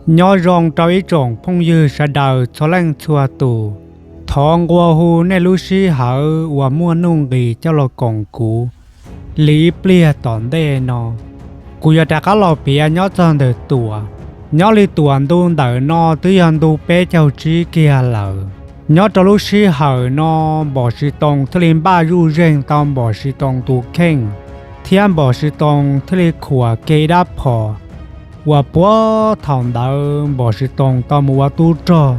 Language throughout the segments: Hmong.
Nyob zoo rau ib tsoom phooj ywg sawv daws txhua leej txhua tus. Thov nqua hu nej lub sij hawm uas muaj nuj nqis coj los koom kuv li ib pliag tom ntej no. Kuv yuav rov qab los piav nyob txog ntawm Tuam. Nyob li Tuam ntu ntawm no twb yog ntu peb caug tsib kiag lawm. Nyob rau lub sij hawm no, Npom Siv Toos thiaj li npaj zuj zeeg tau Npom Siv Toos tus kheej, thiab Npom Siv Toos thiaj li khuam kiag ib rab phom uas puag thaum ntawd Npom Siv Toos tau mus ua tub rog,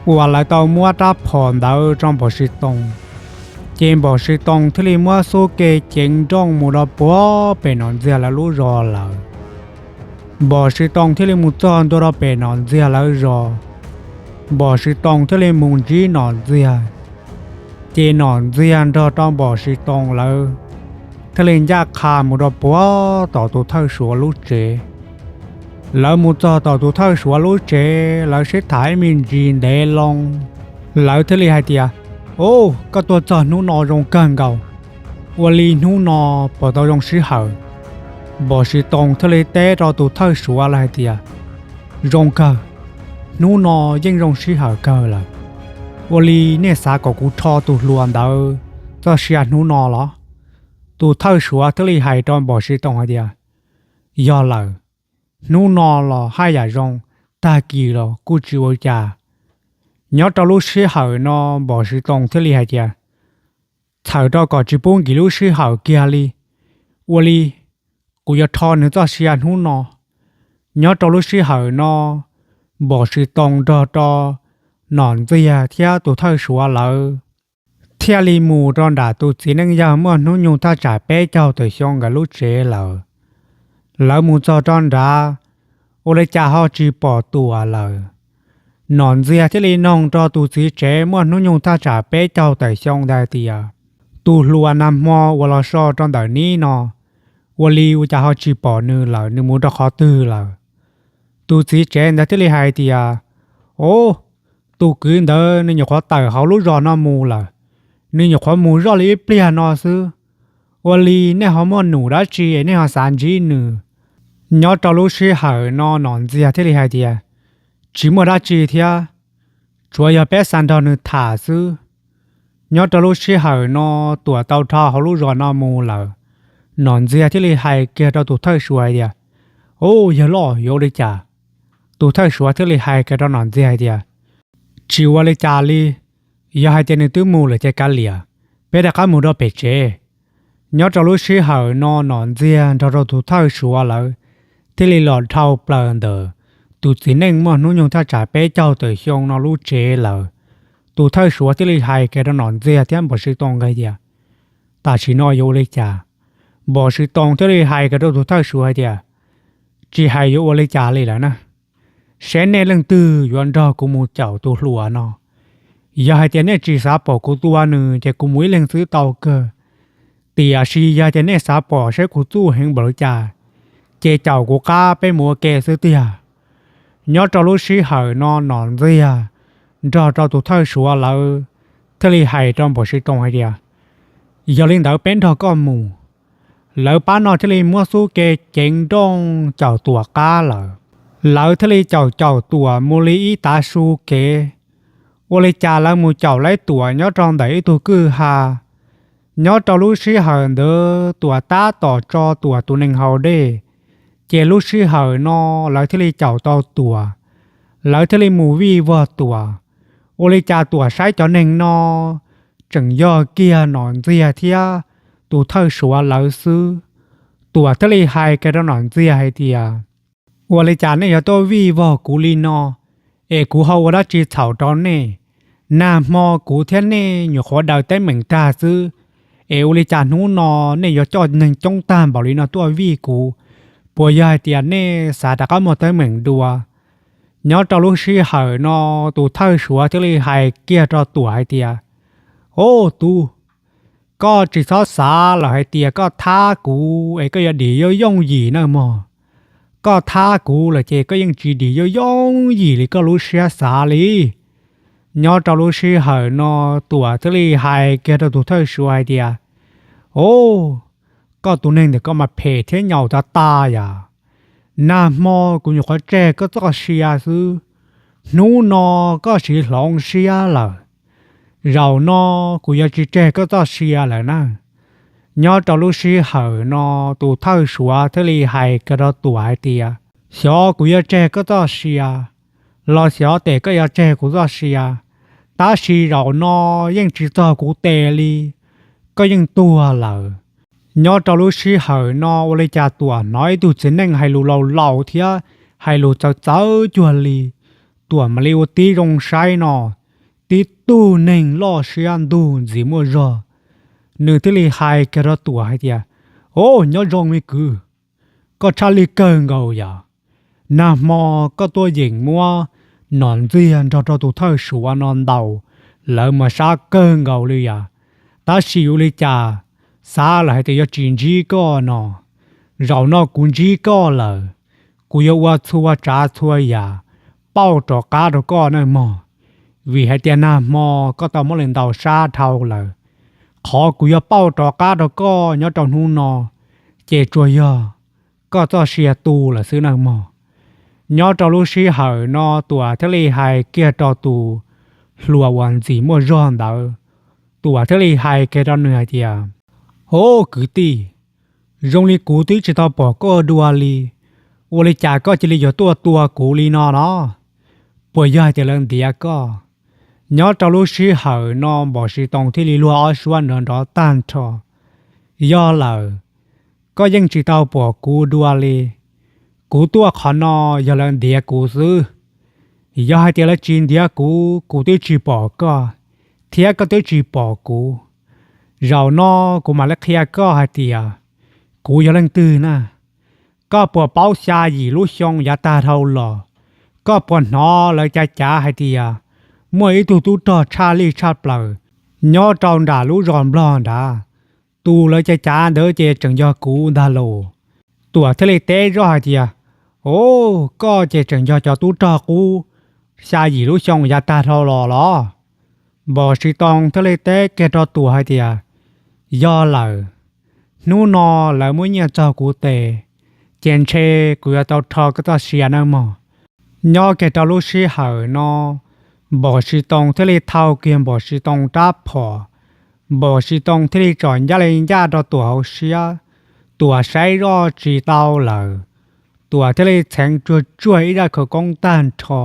uas lawv tau muab rab phom ntawd rau Npom Siv Toos. Ces Npom Siv Toos thiaj li muab xub ke ceev nrooj mus rau puag pem Nom Ntxiag lawv lub zos lawm. Npom Siv Toos thiaj li mus txog ntua rau pem Nom Ntxiag lawv zos. Npom Siv Toos thiaj li mus ntsib Nom Ntxiag. Ces Nom Ntxiag nrog rau Npom Siv Toos lawv thiaj li ncaj qha mus rau puag tom tus thawj Suav lub tsev. Lawv mus txog tom tus thawj Suav lub tsev, lawv sib tham ib me ntsis ntev loo, lawv thiaj li hais tias, Ub, koj tuaj txog hnub no zoo kawg nkaus. Ua li hnub no puas tau zoo sij hawm? Npom Siv Toos thiaj li teb rau tus thawj Suav lawv hais tias, Zoo kawg, hnub no yeej zoo sij hawm kawg lawm. Ua li nej xav kom kuv rho tus hluas ntawd txoj sia hnub no los? Tus thawj Suav thiaj li hais rau Npom Siv Toos hais tias, Yog lawm, hnub no los haj yam zoo, tag kis los kuj tsis ua cas. Nyob rau lub sij hawm no Npom Siv Toos thiaj li hais tias, Txhawm rau kom tsis pub nkim lub sij hawm kiag li. Ua li kuv yuav rho nws txoj sia hnub no. Nyob rau lub sij hawm no, Npom Siv Toos nrog rau Nom Ntxiag thiab tus thawj Suav lawv thiaj li mus rau nram tus txiv neej yawg muaj hnub nyoog thaj tsam peb caug tawm xyoo nkawd lub tsev lawm. Lawv mus txog rau nrad, ua li cas ho tsis pom Tuam lawm. Nom Ntxiag thiaj li noog rau tus txiv tsev muaj hnub nyoog thaj tsam peb caug tawm xyoo ntawd hais tias, Tus hluas nag hmo uas los so rau ntawm neb no, ua li ua cas ho tsis pom nws lawm, nws mus rau qhov twg lawm? Tus txiv tsev ntawd thiaj li hais tias, Ub, tus kwv ntawd nws nyuam qhuav tawm hauv lub zos no mus lawm. Nws nyuam qhuav mus zoj li ib pliag no xwb. Ua li nej ho muaj num dab tsi es nej ho xav ntsib nws? Nyob rau lub sij hawm no Nom Ntxiag thiaj li hais tias, Tsis muaj dab tsi thiab, tsuav yog peb xav nrog nws tham xwb. Nyob rau lub sij hawm no Tuam tau dhau hauv lub zos no mus lawm. Nom Ntxiag thiaj li hais kiag rau tus thawj Suav hais tias, Ub, yawg loj, yuav ua li cas? Tus thawj Suav thiaj li hais kiag rau Nom Ntxiag hais tias, Tsis ua li cas li, yog hais tias nws twb mus lawm ces kav liam, peb rov qab mus rau pem tsev. Nyob rau lub sij hawm no Nom Ntxiag nrog rau tus thawj Suav lawv thiaj li los dhau plaws ntawm tus txiv neej muaj hnub nyoog thaj tsam peb caug tawm xyoo no lub tsev lawm. Tus thawj Suav thiaj li hais kiag rau Nom Ntxiag thiab Npom Siv Toos hais tias, Tam sim no yuav ua li cas? Npom Siv Toos thiaj li hais kiag rau tus thawj Suav hais tias, Tsis hais yuav ua li cas li lawm na. Seb nej leej twg yuav nrog kuv mus caum tus hluas no. Yog hais tias nej tsis xav pom kuv tua nws ces kuv mus ib leeg xwb tau kawg. Tiam sis yog tias nej xav pom seb kuv txuj heev npaum li cas, ces caum kuv qab peb mus ua ke xwb tiag. Nyob rau lub sij hawm no Nom Ntxiag nrog rau tus thawj Suav lawv thiaj li hais rau Npom Siv Toos hais tias, Yog li ntawd peb nrog koj mus. Lawv pab no thiaj li muab xub ke ceev nrooj caum Tuam qab lawm. Lawv thiaj li caum caum Tuam mus li ib tav su kev. Ua li cas lawv mus caum laib Tuam nyob rau ntawm ib tug kwj ha. Nyob rau lub sij hawm ntawd Tuam tab tom tso Tuam tus nees haus dej, ces lub sij hawm no lawv thiaj li caum tau Tuam. Lawv thiaj li mus vij vog Tuam. Ua li cas Tuam saib cov neeg no tseem yog kiag Nom Ntxiag thiab tus thawj Suav lawv xwb. Tuam thiaj li hais kiag rau Nom Ntxiag hais tias, Ua li cas nej yuav tuaj vij vog kuv li no, es kuv ho ua dab tsi txhaum rau nej? Nag hmo kuv thiab nej nyuam qhuav daws teeb meem tag xwb, es ua li cas hnub no nej yuav coj neeg coob tag npaum li no tuaj vij kuv? Puas yog hais tias nej xav rov qab muaj teeb meem dua? Nyob rau lub sij hawm no tus thawj Suav thiaj li hais kiag rau Tuam hais tias, Ob tub, koj tsis txhob xav lawm hais tias koj thab kuv es koj yuav dim yooj yooj yim na mog. Koj thab kuv lawm ces koj yeej tsis dim yooj yooj yim li koj lub siab xav li. Nyob rau lub sij hawm no Tuam thiaj li hais kiag rau tus thawj Suav hais tias, Ob, koj tus neeg ntawm koj mas phem thiab nyaum tas tas yam. Nag hmo kuv nyuam qhuav tseg koj txoj sia xwb, hnub no koj siv hloov siab lawm. Zaum no kuv yuav tsis tseg koj txoj sia lawm na. Nyob rau lub sij hawm no, tus thawj suav thiaj li hais kiag rau Tuam hais tias, xyov kuv yuav tseg koj txoj sia los xyov tes koj yuav tseg kuv txoj sia, tab sis zaum no yeej tsis txog kuv tes li, koj yeej tuag lawm. Nyob rau lub sij hawm no ua li cas Tuam hnov ib tug txiv neej hais lus laus laus thiab hais lus txawv txawv cuag li. Tuam mam li ua tib zoo saib no, tib tug neeg loj siab ntug ntxim muaj zog, nws thiaj li hais kiag rau Tuam hais tias, o, nyob zoo me kwv, koj tshaj lij kawg nkaus yom. Nag hmo koj tuaj yeem muab nom ntxiag nrog rau tus thawj suav no ntaus, lawv mas sab kawg nkaus li yom. Tab sis ua li cas xav lawm hais tias yuav tsis ntsib koj no, zaum no kuv ntsib koj lawm, kuv yuav ua txhua tsav txhua yam pauj rov qab rau koj nawb mog. Vim hais tias nag hmo koj tau muab lawv ntaus sab dhau lawm, qhov kuv yuav pauj rov qab rau koj nyob rau hnub no ces tsuas yog koj txoj sia tu lawm xwb nawb mog. Nyob rau lub sij hawm no Tuam thiaj li hais kiag rau tus hluas uas ntxim muaj zog ntawd, Tuam thiaj li hais kiag rau nws hais tias, o, kwv tij, zoo li kuv twb tsis tau pom koj dua li, ua li cas koj cia li yuav tuaj tua kuv li no no? Puas yog hais tias lawv ntiav koj? Nyob rau lub sij hawm no Npom Siv Toos thiaj li luag ob suab nrov nrov tag nrho. Yog lawm, koj yeej tsis tau pom kuv dua li. Kuv tuaj qhov no yog lawv ntiav kuv xwb. Yog hais tias lawv tsis ntiav kuv, kuv twb tsis pom koj, thiab koj twb tsis pom kuv. Zaum no kuv mam li qhia koj hais tias kuv yog leej twg na. Koj puas paub xya yim lub xyoo yav tag dhau los, koj puas hnov lawv cav cav hais tias muaj ib tug tub rog tshaj lij tshaj plaws nyob rau nram lub zos Nplog nrad? Tus lawv cav cav ntawd ces tseem yog kuv ntag lauj. Tuam thiaj li teb zoj hais tias, o, koj ces tseem yog cov tub rog qub xya yim lub xyoo yav tag dhau los los? Npom Siv Toos thiaj li teb kiag rau Tuam hais tias, yog lawm, hnub no lawv muab nyiaj txog kuv tes, ces ntshe kuv yuav tau rho koj txoj sia nawb mog. Nyob kiag rau lub sij hawm no, Npom Siv Toos thiaj li thau kiag Npom Siv Toos rab phom. Npom Siv Toos thiaj li tsom ncaj li ncaj rau Tuam hauv siab. Tuam saib zoj tsis tau lawm, Tuam thiaj li txheev tsuag tsuag ib zaj khawv koob tag nrho.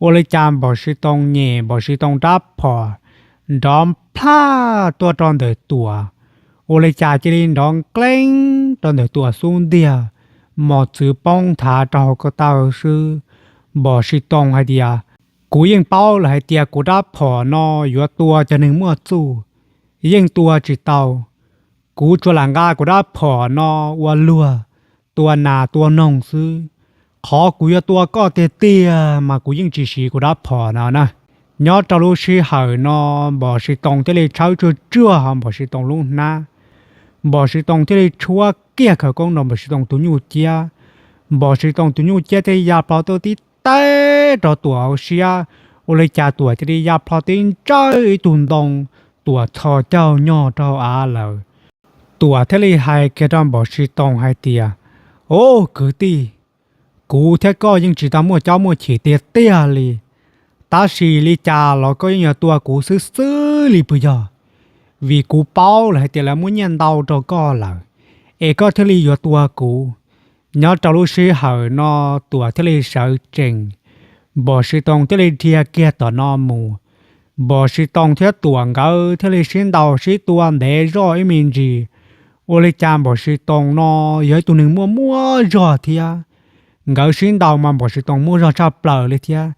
Ua li cas Npom Siv Toos nyem Npom Siv Toos rab phom nrov plhaj tuaj rau ntawm Tuam. Ua li cas cia li nrov nqleeb rau ntawm Tuam xub ntiag, mos txwv poob nthav rau hauv ko taw xwb. Npom Siv Toos hais tias, kuv yeej paub lawm hais tias kuv rab phom no yuav tua cov neeg muaj txuj, yeej tua tsis tau. Kuv tsuas lam nqa kuv rab phom no ua luag tua nas tua noog xwb. Qhov kuv yuav tua koj tiag tiag mas kuv yeej tsis siv kuv rab phom no na. Nyob rau lub sij hawm no, Npom Siv Toos thiaj li tshawb tsuag tsuag hauv Npom Siv Toos lub hnab. Npom Siv Toos thiaj li tshuab kiag khawv koob rau Npom Siv Toos tus nyuj ciab. Npom Siv Toos tus nyuj ciab thiaj li ya plho tuaj tib teb rau Tuam hauv siab. Ua li cas Tuam cia li ya plho tib ntsawj ib tug ntoo, Tuam txhos caug nyog rau av lawm. Tuam thiaj li hais kiag rau Npom Siv Toos hais tias, o, kwv tij, kuv thiab koj yeej tsis tau muaj caub muaj chim tiag tiag li, tab sis li cas los koj yeej yuav tua kuv xwb xwb li puas yog? Vim kuv paub lawm hais tias lawv muab nyiaj ntau rau koj lawm, es koj thiaj li yuav tua kuv. Nyob rau lub sij hawm no, Tuam thiaj li sawv tsees, Npom Siv Toos thiaj li dhia kiag tom no mus. Npom Siv Toos thiab Tuam nkawd thiaj li sib ntaus sib tua ntev zoj ib me ntsis. Ua li cas Npom Siv Toos no yog ib tug neeg muaj muaj zog thiab. Nkawd sib ntaus mas Npom Siv Toos muaj zog tshaj plaws li thiab,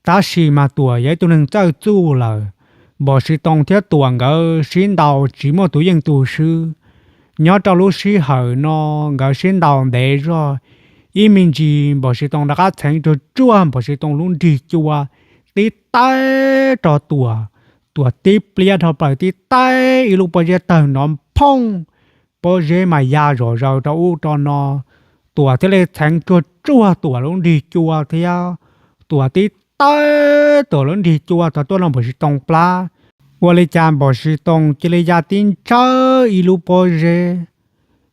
tab sis mas Tuam yog ib tug neeg txawj txuj lawm. Npom Siv Toos thiab Tuam nkawd sib ntaus tsis muaj tus yeej tus swb. Nyob rau lub sij hawm no, nkawd sib ntaus ntev zog ib me ntsis, Npom Siv Toos rov qab txheev tsuag tsuag Npom Siv Toos lub nrig cua tib teb rau Tuam. Tuam tib pliab dhau plaws tib teb ib lub pob zeb tawg nrov phooj, pob zeb mas ya zom zaws rau ub rau no. Tuam thiaj li txheev tsuag tsuag Tuam lub nrig cua thiab, Tuam tib teb Tuam lub nrig cua txog tuaj rau Npom Siv Toos plab. Ua li cas Npom Siv Toos cia li ya tib ntsawj ib lub pob zeb,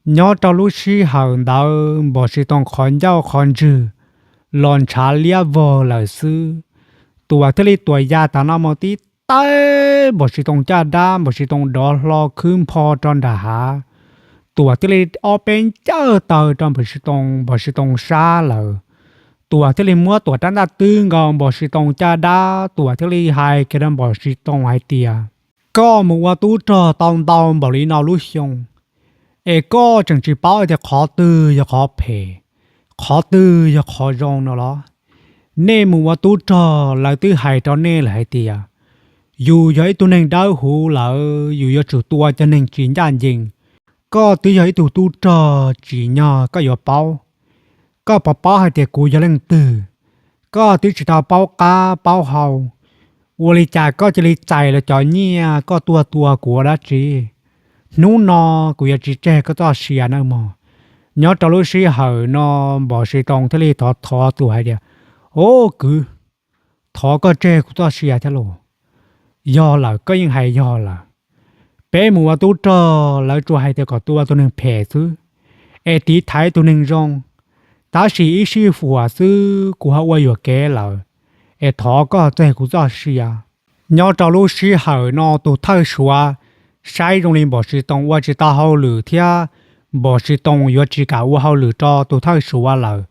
Nyob rau lub sij hawm ntawd Npom Siv Toom qhov ncauj qhov ntswg los ntshav liab vog lawm xwb. Tuam thiaj li tuam ya tas no mus tib taig Npom Siv Toom caj dab, Npom Siv Toom dov hlo khwb npho rau nram hav. Tuam thiaj li ob peb ncawj taw rau Npom Siv Toom, Npom Siv Toom sab lawm. Tuam thiaj li muab Tuam rab ntaj twb nkaus Npom Siv Toom caj dab, Tuam thiaj li hais kiag rau Npom Siv Toom hais tias, koj mus ua tub rog tau ntau npaum li no lub xyoo, es koj tseem tsis paub tias qhov twg yog qhov phem, qhov twg yog qhov zoo no los? Nej mus ua tub rog lawv twb hais rau nej lawm hais tias, yus yog ib tug neeg dawb huv lawm yus yuav tsum tua cov neeg tsis ncaj ncees. Koj twb yog ib tug tub rog tsim nyog koj yuav paub. Koj puas paub hais tias kuv yog leej twg? Koj twb tsis tau paub qab paub hau, ua li cas koj cia li txais los cov nyiaj koj tuaj tua kuv ua dab tsi? Hnub no kuv yuav tsis tseg koj txoj sia nawb mog. Nyob rau lub sij hawm no Npom Siv Toom thiaj li thov thov Tuam hais tias, o kwv, thov koj tseg kuv txoj sia thiab los. Yog lawm, koj yeej hais yog lawm. Peb mus ua tub rog lawv tsuas hais tias kom tua tus neeg phem xwb, es tiv thaiv tus neeg zoo. Tab sis ib sij huam xwb kuv ho ua yuam kev lawm, es thov koj tseg kuv txoj sia. Nyob rau lub sij hawm no tus thawj Suav saib zoo li Npom Siv Toom ua tsis tau hauj lwm thiab Npom Siv Toom yuav tsis kam ua hauj lwm rau tus thawj Suav lawm.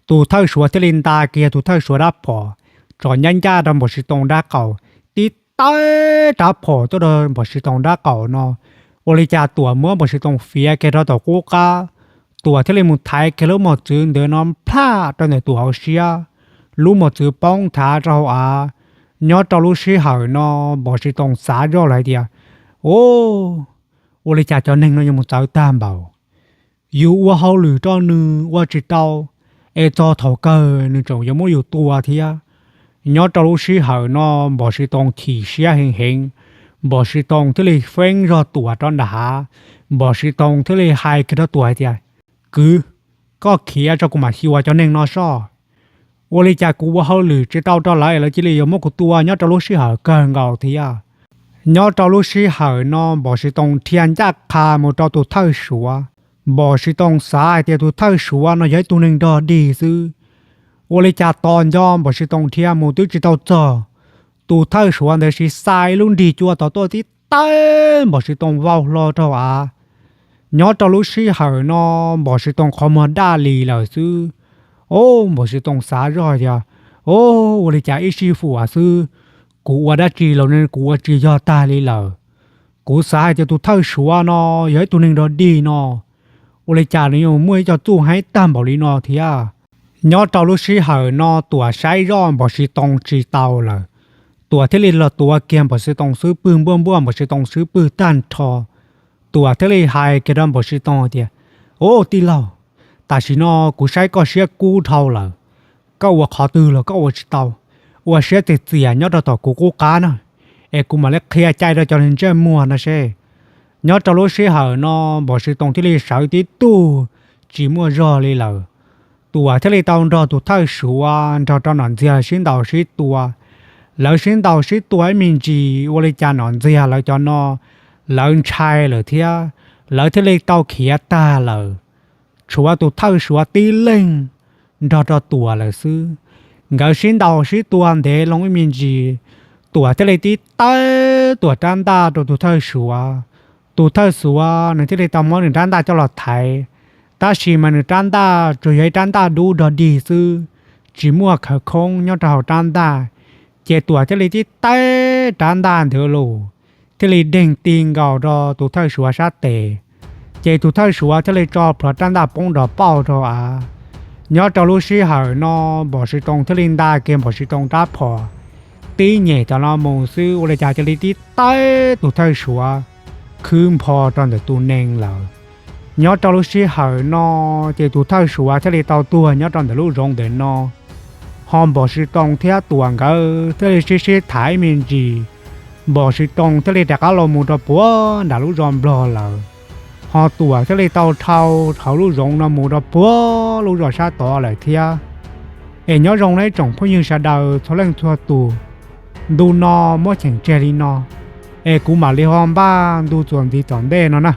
Tus thawj Suav thiaj li nta kiag tus thawj Suav rab phom tsom ncaj ncaj rau Npom Siv Toom rab qaum, tib taig rab phom tuaj rau Npom Siv Toom rab qaum no, ua li cas Tuam muab Npom Siv Toom fiav kiag rau tom qub qab. Tuam thiaj li mus thaiv kiag lub mos txwv ntawd no plhaj rau ntawm Tuam hauv siab, lub mos txwv poob thav rau hauv av. Nyob rau lub sij hawm no Npom Siv Toom xav zoj lawm hais tias, o, ua li cas cov neeg no yuav mus txawv tag npaum, yus ua hauj lwm rau nws ua tsis tau, es txog thaum kawg nws tseem yuav muab yus tua thiab. Nyob rau lub sij hawm no Npom Siv Toom chim siab heev heev, Npom Siv Toom thiaj li feeb zog Tuam rau nram hav. Npom Siv Toom thiaj li hais kiag rau Tuam hais tias, kwv, koj khiav tso kuv mam xyuas cov neeg no soj. Ua li cas kuv ua hauj lwm tsis tau rau lawv es lawv cia li yuav muab kuv tua nyob rau lub sij hawm kawg nkaus thiab. Nyob rau lub sij hawm no Npom Siv Toom dhia ncaj qha mus rau tus thawj Suav. Npom Siv Toom xav hais tias tus thawj Suav no yog ib tug neeg nrog dig xwb. Ua li cas tos nco Npom Siv Toom dhia mus twb tsis tau txog, tus thawj Suav ntawd siv xa ib lub nrig cua tom tuaj tib taig Npom Siv Toom vau hlo rau av. Nyob rau lub sij hawm no Npom Siv Toom qhov muag daj li lawm xwb. O, Npom Siv Toom xav zoj tias, o, ua li cas ib sij huam xwb kuv ua dab tsi los ne kuv ua tsis yog tag li lawm. Kuv xav hais tias tus thawj Suav no yog ib tug neeg nrog dig no, ua li cas nws yuav muaj ib co txuj heev tag npaum li no thiab. Nyob rau lub sij hawm no Tuam saib zoj Npom Siv Toom tsis tau lawm, Tuam thiaj li los tuav kiag Npom Siv Toom xub pwg npuaj npuaj Npom Siv Toom xub pwg tag nrho. Tuam thiaj li hais kiag rau Npom Siv Toom tias, o, tij laug, tam sim no kuv saib koj siab kub dhau lawm, koj ua qhov twg los koj ua tsis tau, ua siab txias txias nyob rau tom kuv qub qab na, es kuv mam li qhia cai rau cov ntsej muag no seb. Nyob rau lub sij hawm no Npom Siv Toom thiaj li sawv tib tug tsis muaj zog li lawm. Tuam thiaj li tau nrog tus thawj Suav nrog rau Nom Ntxiag sib ntaus sib tua. Lawv sib ntaus sib tua ib me ntsis ua li cas Nom Ntxiag lawv cov no lawv ntshai lawm thiab, lawv thiaj li tau khiav tag lawm. Tshuav tus thawj Suav tib leeg nrog rau Tuam lawm xwb. Nkawd sib ntaus sib tua ntev loo ib me ntsis, Tuam thiaj li tib taig Tuam rab ntaj rau tus thawj Suav. Tus thawj Suav nws thiaj li tau muab nws rab ntaj coj los thaiv, tab sis mas nws rab ntaj tsuas yog ib rab ntaj dub dog dig xwb, tsis muaj khawv khoob nyob rau hauv rab ntaj. Ces Tuam thiaj li tib taig rab ntaj ntawd los, thiaj li deeg ti nkaus rau tus thawj Suav sab tes. Ces tus thawj Suav thiaj li tso plhuav rab ntaj poob nrov pauj rau av. Nyob rau lub sij hawm no Npom Siv Toom thiaj li nta kiag Npom Siv Toom rab phom tib nyem tam no mus xwb ua li cas cia li tib taig tus thawj Suav khwb npho rau ntawm tus nees lawm. Nyob rau lub sij hawm no ces tus thawj Suav thiaj li tau tuag nyob rau ntawm lub zoov ntawm no. Ho Npom Siv Toom thiab Tuam nkawd thiaj li sib sib tham ib me ntsis. Npom Siv Toom thiaj li rov qab los mus rau puag nram lub zos Nplog lawm. Ho Tuam thiaj li tau dhau hauv lub zoov no mus rau puag lub zos sab tod lawm thiab. Es nyob zoo na ib tsoom phooj ywg sawv daws txhua leej txhua tus, ntu no muab cheem tseg li no, es kuv mam li ho npaj ntu txuas ntxiv tom ntej no na.